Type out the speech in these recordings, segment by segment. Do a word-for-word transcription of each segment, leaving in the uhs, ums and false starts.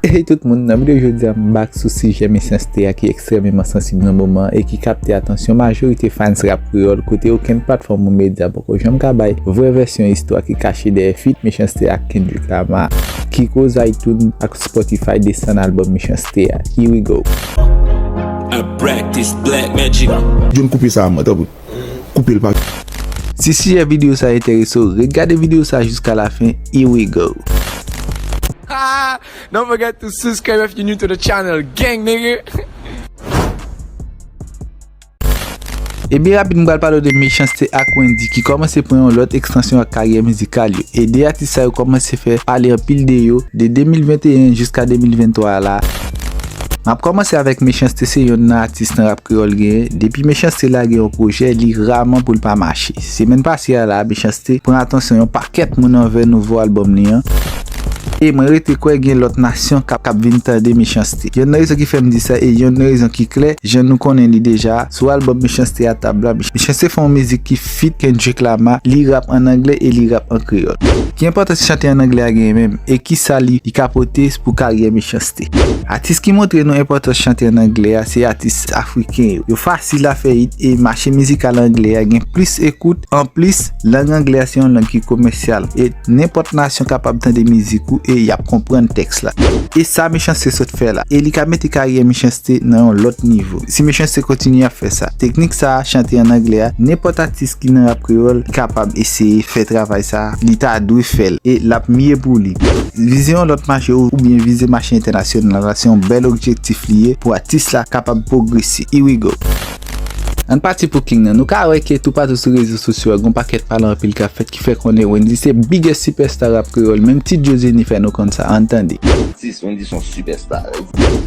Hey tout moun, nan videyo jodi a m back sou sijè mechanste a ki ekstrèmeman sansib nan moman e ki kapte atansyon majorite fans rap kreyòl kote okenn platfòm ou medya poko janm ka bay vrè vèsyon istwa ki kache dèyè feat mechanste ak Kendrick Lamar ki koz iTunes ak Spotify desann albòm mechanste a. Here we go. I practice black magic. John koupe sa a mwen, tanpri. Koupe l pa. Si sijè videyo sa enterese w, ret gade videyo sa jiska lafen. Here we go. Don't forget to subscribe if you're new to the channel, gang nigga. E byen rapid m pral pale w de Mechanste ak Wendyy ki kòmanse pran yon lòt ekstansyon ak karyè mizikal yo. E de atis sa yo kòmanse fè pale anpil de yo de de mil venteyen jiska de mil venntwa la. M ap kòmanse avèk Mechanste, se yonn nan atis nan rap kreyòl genyen. Depi Mechanste lage yon pwojè, li raman pou l pa mache. Semèn pase a la, Mechanste pran atansyon yon pakèt moun anvè nouvo albòm li an. E mwen rete kwè gen lòt nasyon k ap k ap vin tande Mechanste. Yonn nan rezon ki fè m di sa e yonn nan rezon ki klè, jan nou konnen li deja, sou albòm Mechanste a tab la, Mechanste fè yon mizik ki feat Kendrick Lamar, li rap an anglè e li rap an kreyòl. Ki enpòtans chante an anglè a genyen menm? E kisa li, li ka pote pou karyè Mechanste? Atis ki montre nou enpòtans chante an anglè a, se atis afriken yo. Yo fasil a fè hit e mache mizikal anglè a gen plis ekout. Anplis, lang anglè a se yon lang ki komèsyal e nenpòt nasyon kapab tande mizik ou e y ap konprann tèks la. E sa Mechanste sot fè la. E li ka mete karyè Mechanste nan yon lòt nivo. Si Mechanste kontinye ap fè sa, teknik sa a, chante an anglè a, nenpòt atis ki nan rap kreyòl kapab eseye fè travay sa a, li ta dwe fè l e l ap mye pou li. Vize yon lòt mache ou, oubyen vize mache entènasyonal la, se yon bèl objektif li ye pou atis la kapab pwogrese. Here we go. Ann pati pou King nan. Nou ka wè ke toupatou sou rezo sosyo a, gon pakèt pale anpil k ap fèt ki fè konnen Wendyy se biggest superstar rap kreyòl. Menm tit Jozeni fè nou konn sa. Ann tande. Atis Wendyy se yon sipèsta.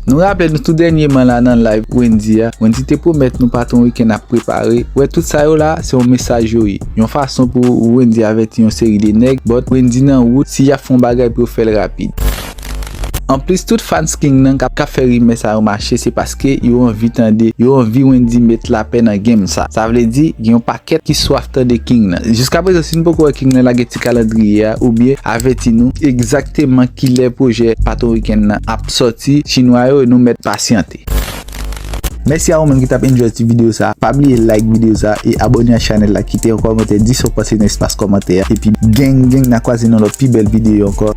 Nou raple nou tou dènyèman la nan live Wendyy a, Wendyy te pwomèt nou pa t yon wikenn ap prepare. Wè tout sa yo la, se yon mesaj yo ye. Yon fason pou Wendyy avèti yon seri de nèg, but Wendyy nan wout, si y ap fè yon bagay pou yo fè l rapid. Anplis, tout fans King nan k ap, k ap fè rimè sa yo mache, se paske yo anvi tande, yo anvi Wendyy met lapè nan game sa. Sa vle di, gen yon pakèt ki swaf tande King nan. Jiskaprezan, si n poko wè King nan lage ti kalandriye a, oubyen avèti nou egzakteman kilè pwojè Pato Weekend nan ap sòti, chinwa yo, nou mèt pasyante. Mèsi a ou menm ki t ap enjoy ti videyo sa. Pa bliye like videyo sa e abòne a chanèl la, kite yon kòmantè, di sa w panse nan espas kòmantè a. Epi gang gang, n a kwaze nan lòt pi bèl videyo ankò.